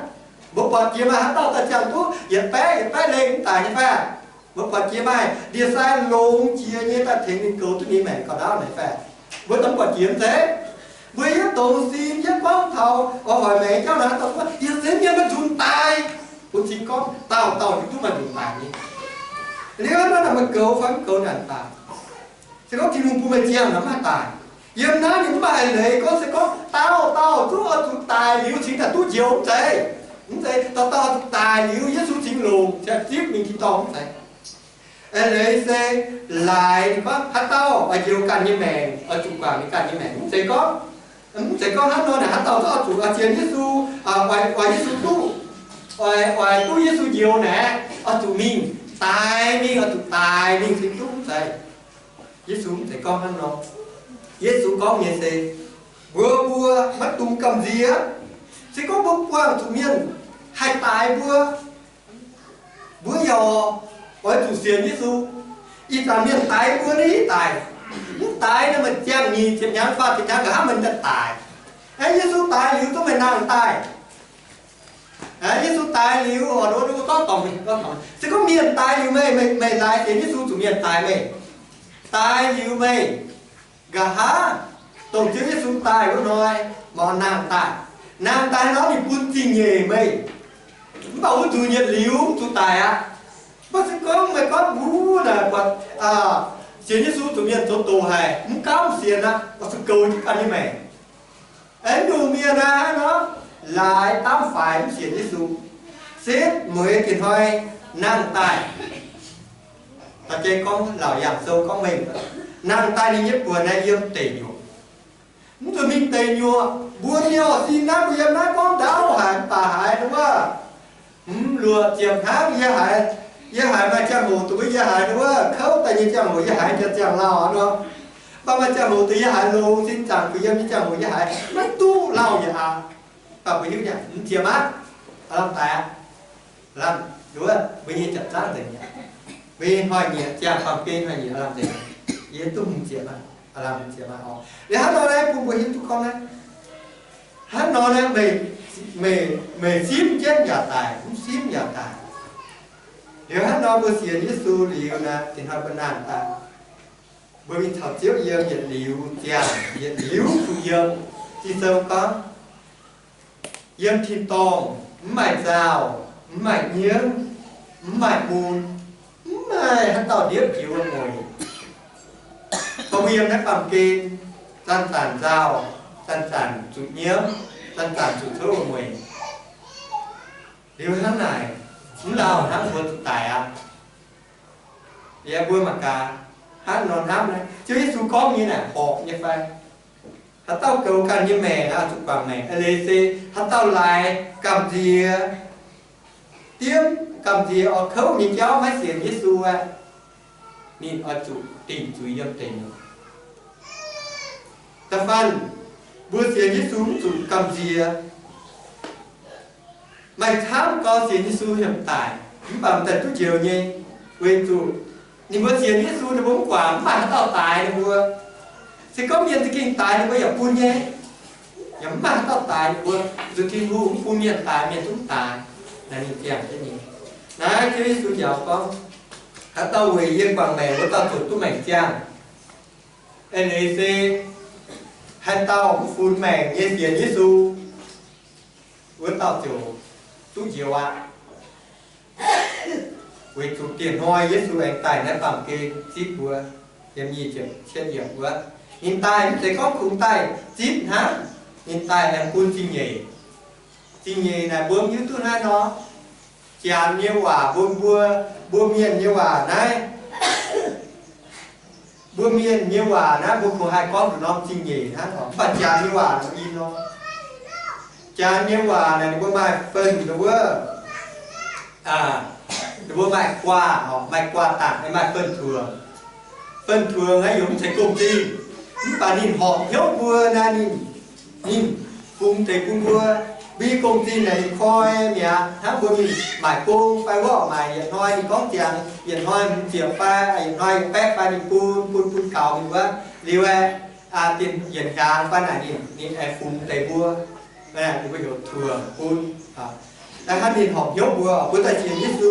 Mbuo buatc jiex maaih haaix dauh daaih ziangh duqv yietc baeqv yietc baeqv lengh mv daic nyei fai? Mbuo buatc jiex maaih ndie-sai longx jiex nyei daaih tengx ninh goux duqv ninh maengc gauh ndaauv nyei fai? Mbuo dongh buatc jiex mv zeiz? Mbuo yiem dongz sin yiem gorngv taux oix hoic maengc jauv naaic, haaix dauh gorngv yietc zungv mienh maiv nzunc daic. Bun cing gorngv dauh dauh hiuv duqv maaih nzunc daic nyei. Liuz nor naaic meih goux fai mv goux naaic daic. Se gorngv Tin-Hungh bun meih ziangh naaic mv haih daic. Yiem naaiv ninh mv maaih eix leiz gorngv se gorngv dauh dauh zungv oix zuqc daic liuz cingx daaih duqv njoux mv zeiz. Mv zeiz dauh dauh zuqc daic liuz Yesu cingx longc ziouc zipv mingh tin-dorngh mv zeiz. Eix leiz se laaix ninh gorngv haaix dauh oix njoux ganh nyei maengc, oix zuqc guangc ninh ganh nyei maengc. Mv zeiz gorngv, mv zeiz gorngv hnangv nor naaic haaix dauh zungv oix zuqc oix sienx Yesu, oix, oix Yesu duqv, oix, oix duqv Yesu njoux naaic, oix zuqc mingh daic mingh, oix zuqc daic mingh cingx duqv, mv zeiz. Yesu mv zeiz gorngv hnangv nor. Yesu gorngv nyei se, mbuo mbuo maiv dungx gamh nziex. Se gorngv mbuo buangh zuqc mienh haih daix mbuo, mbuo yaac oix zuqc sienx Yesu. Ih zanc mienh daix mbuo ni daic. Mv daix nor meih ziangh nyic ziepc hnyangx faah ziepc hnyangx nqa'haav meih daaih daic. Aeqv, Yesu daix liuz zungv meih nangh daaih. Aeqv, Yesu daix liuz, o, mbuo gorngv dorngc, gorngv dorngc. Se gorngv mienh daix liuz meih, meih, meih laaix sienx Yesu zuqc mienh daix meih. Daix liuz meih nqa'haav dongh Ziouv Yesu daaih wuov hnoi, meih nangh daaih. Nangh daaih nor ninh bun zingh nyeic meih. Mv baac wuov nzunc yietc liuz mv zuqc daic aqv. Mv baac se gorngv meih gorngv mbuo naaic buatc sienx Yesu zuqc mienh zoux doqc haic, mv gauh sienx aqv, oix zuqc goux jienv ganh nyei maengc. Aengx nyungc mienh naaiv nor, laaix daamv faix mv sienx Yesu, setv mueiz gin hnoi nangh daaih. Dorh jei gorngv Laauc Yaangh Sou gorngv mengh, nangh daaih ninh nyei buonc naaiv yiem deic nyuoqc. Mv zuqc mingh deic nyuoqc. Mbuo nyei orqv sin naaiv, mbuo yiem naaiv gorngv ndaauv haic, mv baac haiz wuov, mv luoqc ziepc hnangv yie haiz, yie haiz maaih ziangh hoc dongh mbuo yie haiz wuov kouv daaih nyei ziangh hoc, yie haiz jiex ziangh lauh nor. Mv baac maaih ziangh hoc dongh yie haiz longx sin zaangc kuh yiem nyei ziangh hoc yie haiz maiv duqv lauh yaac aqc. Mv baac mbuo hiuv nyei, mv ziex maiv lamh daic aqv. Lamh nduov mbuo nyei jatc zaangv nzengc mi'aqv. Mbuo nyei hnoi-nyieqc ziangh baamh gen hnoi-nyieqc lamh nzengc. Yie duqv hungh ziex maiv, lamh ziex maiv orqc. Liuz hnangv nor naaiv bun mbuo hiuv duqv gorngv naaiv, hnangv nor naaiv meih, meih, meih simv jienv yaac daic, mv simv yaac daic. Liuz hnangv nor mbuo sienx Yesu liuz naaiv, ih hnoi mbuo nangh daaih, mbuo mingh caux Ziouv yiem yietc liuz ziangh, yietc liuz kuh yiem. Ging-Sou gorngv, yiem tin-dorngh mv maaih nzauh, mv maaih nyiemv, mv maaih mun, mv maaih haaix dauh ndiepv jiex wuom-mueic. Mbuo yiem naaiv baamh gen, zanc-zanc nzauh, zanc-zanc zuqc nyiemv, zanc-zanc zuqc cuotv wuom-mueic. Liuz hnangv naaic, mv lauh hnamv mbuo zuqc daic aqv. Yie mbuo mangc gaax, hnangv nor hnamv naaiv, Ziouv Yesu gorngv nyei naaic horpc nyei fai? Haaix dauh goux ganh nyei maengc oix zuqc guangc maengc. Eix leiz se haaix dauh laaix gamh nziex, diemv gamh nziex oix kouv nyei jauv maiv sienx Yesu aqv, ninh oix zuqc dingc zuiz yiem deic nyuoqc. Da'faanh mbuo sienx Yesu mv zuqc gamh nziex. Maaih camv gau sienx Yesu heuc daic, mv baac m'daaih duqv njoux nyei, weic zuqc ninh mbuo sienx Yesu ninh mbuo mv guangc, mv maaih haaix dauh daix ninh mbuo. Se gorngv mienh za'gengh daix ninh mbuo yaac bun nyei, yaac mv maaih haaix dauh daix ninh mbuo. Zuqc Tin-Hungh mv bun mienh daix, mienh zungv daix. Naaiv ninh ziangh jienv nyei. Naaiv Ziouv Yesu njaaux gorngv, haaix dauh weic yie guangc maengc, wuov dauh ziouc duqv maengc ziangh. Eix leiz se haaix dauh mv funx maengc nyei sienx Yesu, wuov dauh ziouc duqv njoux aqv. Weic zuqc dieh hnoi Yesu aengx daaih naaiv baamh gen zipv mbuo, yiem nyic ziepc cietv yiemc wuov. Ninh daaih mv zeiz gorngv kungx daaih zipv hnangv, ninh daaih aengx bun zingh nyeic. Zingh nyeic naaic mbuo mv hiuv duqv hnangv nor. Janx nyei waac mbuo, mbuo, mbuo mienh nyei waac naaiv, mbuo mienh nyei waac naaiv mbuo kungx haih gorngv nduqc norm zingh nyeic hnangv oc. Mv baac janx nyei waac nor, i nor, janx nyei waac naaic ninh mbuo maaih fen nduov wuov, ninh mbuo maaih guaa oc, maaih guaa dangc, maaih fen-tuongx. Fen-tuongx naaiv yaac mv zeiz gong-zinh, mv baac ninh horpc hnyouv mbuo naaiv, ninh, ninh fungx deix bun mbuo. Mbuo nyei gong-zinh naaic ninh koi mi'aqv, hnangv mbuo mingh maaic gong fai wuov maaic yietc hnoi ninh gorngv ziangx yietc hnoi hmz ziepc fai yietc hnoi yietc baeqv fai ninh bun, bun, bun gaux ninh wuov. Liuz aeqv, yietc hnyangx fai naaic ninh, ninh aengx fungx deix mbuo, ninh mbuo heuc tuongx bun. Hnangv ninh horpc hnyouv mbuo, mbuo daaih sienx Yesu,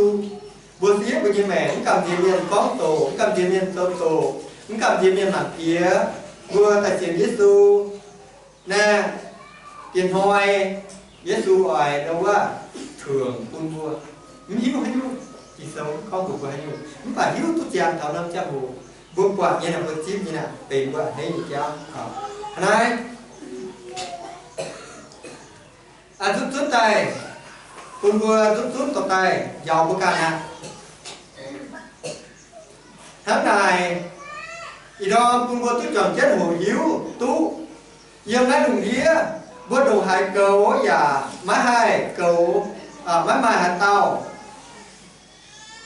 mbuo siev mbuo nyei maengc, mv gamh nziex mienh gorngv doqc, mv gamh nziex mienh zoux doqc, mv gamh nziex mienh mangc piex, mbuo daaih sienx Yesu. Naaiv, diex hnoi Yesu oix ndau wuov tuongx bun mbuo. Mv hiuv haaix nyungc, Ging-Sou gorngv mbuox mbuo haaix nyungc, mv baac hiuv duqv ziangx taux norm ziangh hoc mbuo buatc nyei naaic, mbuo zipv nyei naaic, benx mbuo a'hneiv nyei jauv. Hnangv naaiv, zuqc zunv daaih, bun mbuo zuqc zunv dorh daaih njaaux mbuo ganh aqv. Hnangv naaic, ih ndorm bun mbuo duqv juangc jienv hoqc hiuv duqv, yiem naaiv lungh ndiev mbuo ndongc haaix goux yaac maiv haih goux, maiv maaih haaix dauh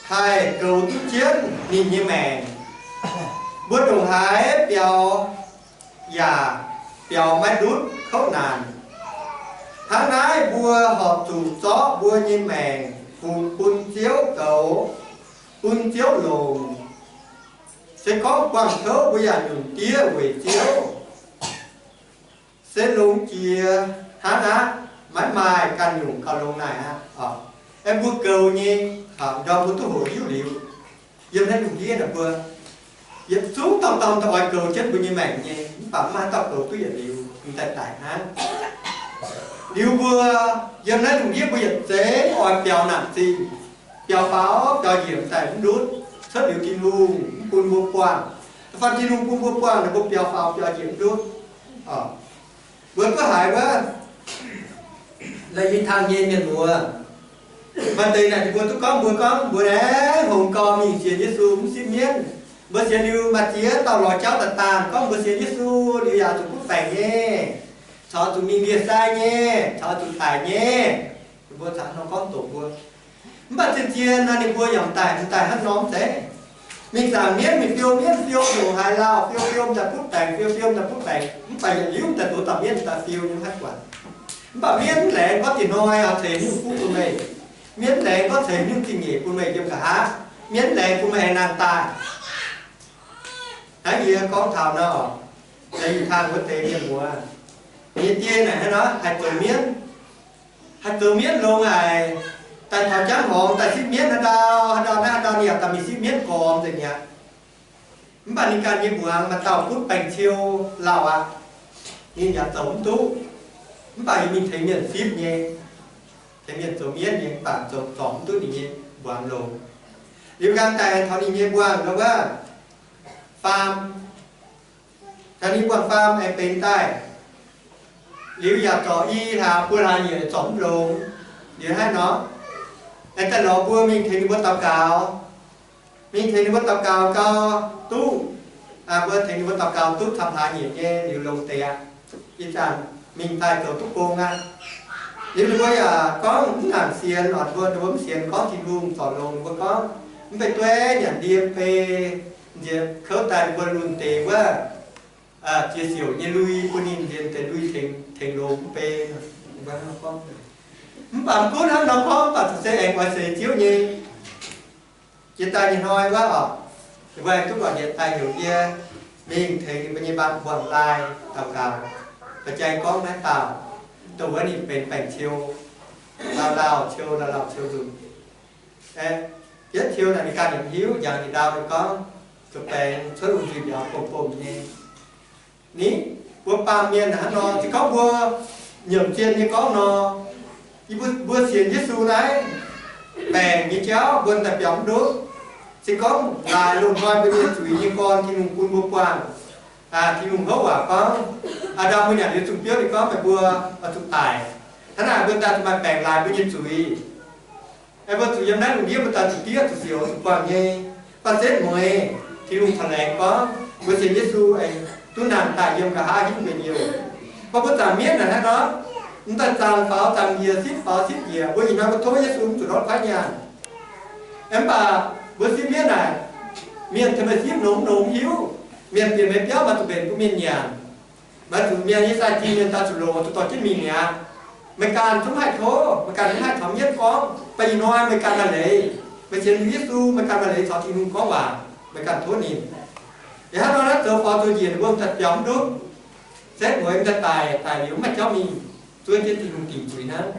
haih goux duqv jienv ninh nyei maengc. Mbuo ndongc haaix biaux yaac biaux maiv ndutv kouv naanc. Hnangv naaiv mbuo horpc zuqc zorqv mbuo nyei maengc fungx bun Ziouv goux, bun Ziouv longc. Se gorngv buangh kouv mbuo yaac nyunc diev weic Ziouv. Se longx jiex hnangv aqv, maiv maaih ganh nyungc gauh longx naaic aqv. Aeqv, mbuo goux nyei, ndorm mbuo duqv hoqc hiuv liuz, yiem naaiv lungh ndiev naaic mbuo yietc zungv dorngh dorngh daaih oix goux jienv mbuo nyei maengc nyei, mv baac maiv maaih haaix dauh goux duqv yietc liuz, mv daaih daic hnangv. Liuz mbuo yiem naaiv lungh ndiev mbuo yietc zengx oix biaux naanc zingh, biaux faaux biaux njiec daaih mv ndutv, cuotv liuz Tin-Hungh mv bun mbuo buangh. Da'faanh Tin-Hungh bun mbuo buangh naaic, mbuo biaux faaux biaux njiec mv ndutv. Mbuo duqv haiz wuov, la'nyinh tang nyei mienh muoz, maaih deix naaic ninh mbuo duqv gorngv mbuo gorngv mbuo naaiv hngongx gau mingh sienx Yesu mv sipv mienv. Mbuo sienx liuz maaih ziex dauh lorz jauv daaih daanh gorngv mbuo sienx Yesu liuz yaac zuqc butv baengc nyei, caux zuqc mingh ndie-sai nyei, caux zuqc daic nyei. Ninh mbuo caux nor gorngv doqc mbuo. Mv baac zien-zien naaiv ninh mbuo yaac daic, daic hnangv nor mv zeiz. Mingh zaangc mienv, mingh fiou mienv, fiou ndongc haaix lauh, fiou fiou daaih butv baengc, fiou fiou daaih butv baengc, mv baac yietc liuz daaih douz dauh mienv daaih fiou nyei mv haih guangc. Mv baac mienv laengz gorngv diex hnoi oix ceix nyungc fuqv bun meih. Mienv laengz gorngv ceix nyungc zingh nyeic bun meih yiem nqa'haav. Mienv laengz bun meih aengx nangh daaih. Hnangv yie gorngv taux nor, la'nyinh tang wuov deix mienh muoz, ninh nyei die naaic hnangv nor haih zoux mienv. Haih zoux mienv longx haic, daaih taux jangv horngx daaih sipv mienv haaix ndau, haaix ndau naaiv haaix ndau ninh yaac daaih mingh sipv mienv gormx nzengc mi'aqv. Mv baac ninh ganh nyei mbuangz maaih dauh butv baengc ciou lauh aqv. Ninh yaac zoux mv duqv. Mv baac yaac mingh tengx mienh sipv nyei, tengx mienh zoux mienv nyei, mv baac zoux zorc mv duqv ninh nyei mbuangz longx. Liuz nqaang daaih taux ninh nyei mbuangz wuov faam, taux ninh mbuangz faam aengx benx daaih Liuz yaac zorc i hlaax buo hlaax nyeic zorc mv longx. Liuz hnangv nor, aengx daaih lorz mbuo mingh tengx ninh mbuo daux gaux. Mingh tengx ninh mbuo daux gaux gau duqv, mbuo tengx ninh mbuo daux gaux duqv camv hlaax nyeic nyei liuz longx deix aqv. Ih zanc mingh daaih zoux duqv gong aqv. Liuz ninh mbuo yaac gorngv mv nangc sienx, orn mbuo ninh mbuo mv sienx gorngv Tin-Hungh zorc longx. Ninh mbuo gorngv, mv baac dueiv nyanc ndie mv bei, nziex kouv daaih ninh mbuo lunh deix wuov ziex siouc nyei lui bun ninh nziex deix lui tengx longx mv bei. Mv baac mv gunv hnangv nor gorngv, mv baac zuqc se aengx oix seix Ziouv nyei. Jiex daaih nyei hnoi wuov oc, ninh mbuo aengx duqv buatc yietc daaih heuc yie mingh tengx ninh mbuo nyei mbuangz-laai daux gaux. Ba'jang gorngv naaiv dauh, dongh wuov ninh benx baengc ciou, lauh lauh ciou, lauh lauh ciou nzunc. Yietv ciou naaic ninh ganh yaac mv hiuv, njangx yietc ndau ninh gorngv, zuqc baengx cuotv lungh nzuih mbiauz bom bom nyei. Ni, mbuo baamh mienh hnangv nor, se gorngv mbuo nyiemc zien nyei gorngv nor, yie mbuo, mbuo sienx Yesu naaiv, baengc nyei jauv mbuo daaih biaux mv ndutv. Se gorngv laaix loz-hnoi mbuo nyei zuiz nyei gorn Tin-Hungh bun mbuo buangh, Tin-Hungh houv waac gorngv, Aa^ndam mbuo nyanc liuz zuangx biouv ninh gorngv meih mbuo oix zuqc daic. Hnangv naaic mbuo daaih zuqc maaih baengc laaix mbuo nyei zuiz. Aengx mbuo zuqc yiem naaiv lungh ndiev mbuo daaih zuqc diev zuqc siouc zuqc buangh nyei. Baac setv mueiz Tin-Hungh taux laengz gorngv mbuo sienx Yesu aengx duqv nangh daaih yiem nqa'haav hingv mbuo nyei. Baac mbuo zaangc mienv naaic hnangv nor, mv daaih zaangc faaux zaangc njiec, sipv faaux sipv njiec, mbuo ih hnoi mbuo tov Yesu mv zuqc ndortv kuaaiv nyaanh. Mv baac mbuo sipv mienv naaic, mienh tengx meih sipv nongx nongx hiuv, mienh bieqc meih biauv maaih zuqc mbenc bun mienh nyanc. Maaih zuqc mienh nyei sai-zinh mienh daaih zuqc longc zuqc dorh jienv mingh mi'aqv. Meih ganh zungv haih tov, meih ganh zungv haih taux mienv gorngv, baac ih hnoi meih ganh maaih leiz, meih sienx liuz Yesu meih ganh maaih leiz caux Tin-Hungh gorngv waac, meih ganh tov ninh. Ih hnangv nor naaiv zoux faaux zoux njiec ninh mbuo daaih biaux mv ndutv. Setv mueiz daaih daic, daic liuz mv maaih jauv mingh, zuov jienv Tin-Hungh dingc zuiz hnangv.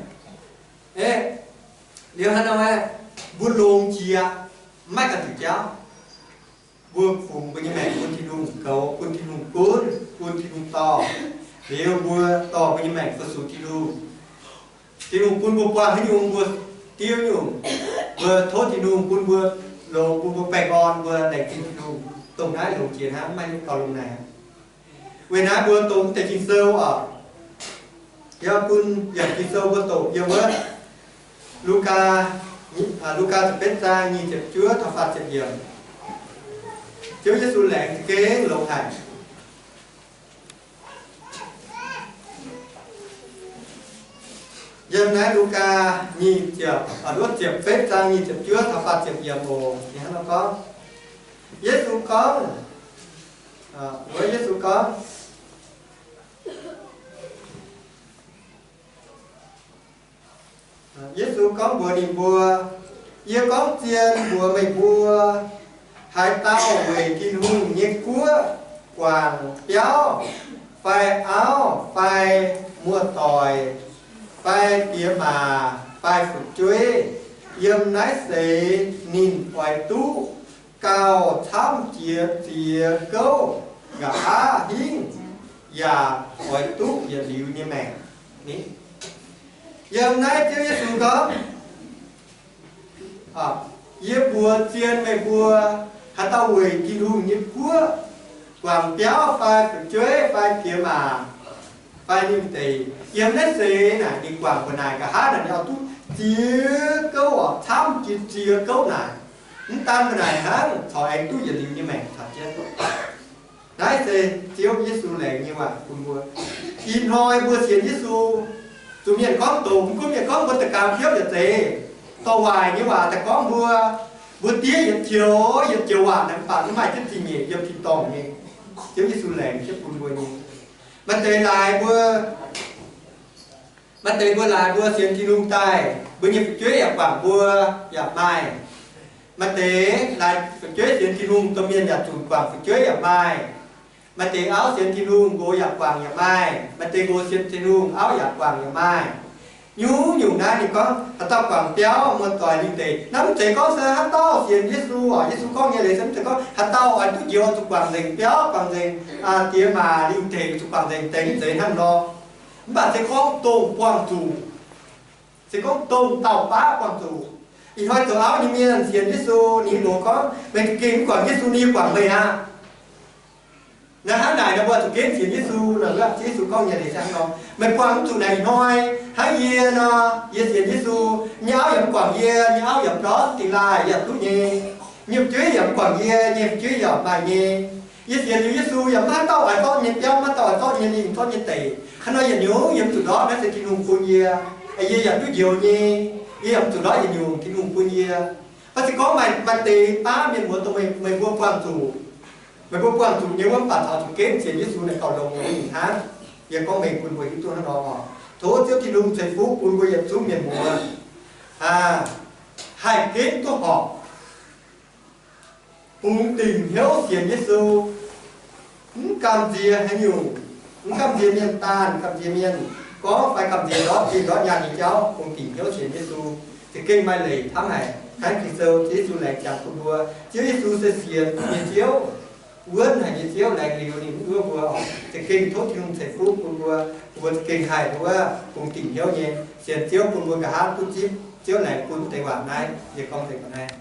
Liuz hnangv nor, mbuo longx jiex, mv maaih ganh zuqc jauv. Mbuo fungx mbuo nyei maengc bun Tin-Hungh goux, bun Tin-Hungh gunv, bun Tin-Hungh dorh. Liuz mbuo dorh mbuo nyei maengc fu-sux Tin-Hungh. Tin-Hungh bun mbuo buangh haaix nyungc mbuo diuv nyungc. Mbuo tov Tin-Hungh bun mbuo longx, bun mbuo baengh orn, mbuo laengz zingh Tin-Hungh. Dongh naaiv longx jiex hnangv, mv maaih nyungc gauh longx naaic. Weic naaiv mbuo doqc deix Ging-Sou oc, yie bun yiemc Ging-Sou mbuo doqc yiem wuov Lugaa, Lugaa ziepc betv zaang nyic ziepc juov taux faah ziepc yiemc. Ziouv Yesu laengz za'gengh longx haic. Yiem naaiv Lugaa nyic ziepc, ziepc betv zaang nyic ziepc juov taux faah ziepc yiemc oc. Ninh hnangv nor gorngv, Yesu gorngv, wuov Yesu gorngv, Yesu gorngv mbuox ninh mbuo, Yie gorngv zien mbuox meih mbuo, haaix dauh weic Tin-Hungh nyei guoqv guangc biauv fai auv fai muoz-doic fai diex maac fai fu'jueiv yiem naaiv seix, ninh oix duqv gauh camv jiex ziex gouv nqa'haav hingv, yaac oix duqv yietc liuz nyei maengc. Yiem naaiv Ziouv Yesu gorngv, Yie mbuox zien meih mbuo, haaix dauh weic Tin-Hungh nyei guoqv guangc biauv fai fu'jueiv fai diex maac fai ninh deic yiem naaiv seix naaic, ninh guangc mbuo naaic nqa'haav naaic, ninh oix duqv ziex gouv oc, camv jiex ziex gouv naaic. Mv daan mbuo naaic hnangv, corc aengx duqv yietc liuz nyei maengc caux jienv. Naaiv se Ziouv Yesu laengz nyei waac bun mbuo. Ih hnoi mbuo sienx Yesu, zuqc mienh gorngv doqc, mv gunv mienh gorngv mbuo da'gaang biouv yaac zeiz, dorh waaic nyei waac daaih gorngv mbuo, mbuo diev yietc joux yietc joux waac naaic, mv baac mv maaih jienv zingh nyeic yiem tin-dorngh nyei. Ziouv Yesu laengz jienv bun mbuo nyei. Maaih deix laaix mbuo, maaih deix mbuo laaix mbuo sienx Tin-Hungh daaih, mbuo nyei fu'jueiv yaac guangc mbuo yaac maaih. Maaih deix laaix fu'jueiv sienx Tin-Hungh, domh mienh yaac zunc guangc fu'jueiv yaac maaih. Maaih deix auv sienx Tin-Hungh, nqox yaac guangc yaac maaih. Maaih deix nqox sienx Tin-Hungh, auv yaac guangc yaac maaih. Nyungc-nyungc naaiv ninh gorngv haaix dauh guangc biauv muoz-doic lingh deic, naaiv mv zeiz gorngv se haaix dauh sienx Yesu, Yesu gorngv nyei leiz se mv zeiz gorngv haaix dauh oix duqv njoux zuqc guangc nzengc biauv, guangc nzengc diex maac lingh deic, zuqc guangc nzengc deix, mv zeiz hnangv nor. Mv baac se gorngv dongh buangh zuqc, se gorngv dongh dauh baav buangh zuqc. Ih hnoi zoux auv nyei mienh sienx Yesu, ninh mbuo gorngv, meih gengh mv guangc Yesu, ninh yaac guangc meih aqv. Naaiv hnangv naaic nor, mbuo zuqc ginv sienx Yesu nor, Ziouv Yesu gorngv nyei leiz se hnangv nor, meih buangh mv zuqc naaic ih hnoi. Hnangv yie nor, yie sienx Yesu, nyei auv yaac mv guangc yie, nyei auv yaac mv ndortv dingh laaih, yaac duqv nyei. Nyei fu'jueiv yaac mv guangc yie, nyei fu'jueiv yaac maaih nyei. Yie sienx liuz Yesu yaac mv haaix dauh oix zorqv nyei biauv, mv haaix dauh oix zorqv nyei lingh, zorqv nyei deic. Hnangv nor yietc nyungc yie mv zuqc ndortv, naaiv se Tin-Hungh bun yie. Yie yaac duqv njoux nyei. Yie yaac mv zuqc ndortv yietc nyungc, Tin-Hungh bun yie. Mv baac se gorngv maaih, maaih deix baav mienh muoz dongh meih, meih mbuo buangh zuqc, meih mbuo buangh zuqc nyei wuov, mv baac taux zuqc ginv sienx Yesu naaic gauh longx nyei hnangv. Yie gorngv mengh bun mbuo hiuv duqv hnangv nor oc. Tov Ziouv Tin-Hungh ceix fuqv bun mbuo yietc zungv mienh muoz, aa, haih ginv duqv horpc, bungx dingc hnyouv sienx Yesu. Mv gamh nziex haaix nyungc, mv gamh nziex mienh daanh, gamh nziex mienh gorngv fai gamh nziex ndortv zinh ndortv nyaanh nyei jauv, bungx dingc hnyouv sienx Yesu. Za'gengh maaih leiz hnamv haic. Naaiv Ging-Sou Ziouv Yesu laengz jangx bun mbuo. Ziouv Yesu se sienx nyei Ziouv, wuonv haic nyei Ziouv, laengz liuz ninh mv wuov mbuo oc. Za'gengh tov Tin-Hungh ceix fuqv bun mbuo, mbuo za'gengh haih wuov bungx dingc hnyouv nyei sienx Ziouv, bun mbuo nqa'haav duqv zipv Ziouv laengz bun deix waac naaiv. Yie gorngv deix ga'naaiv.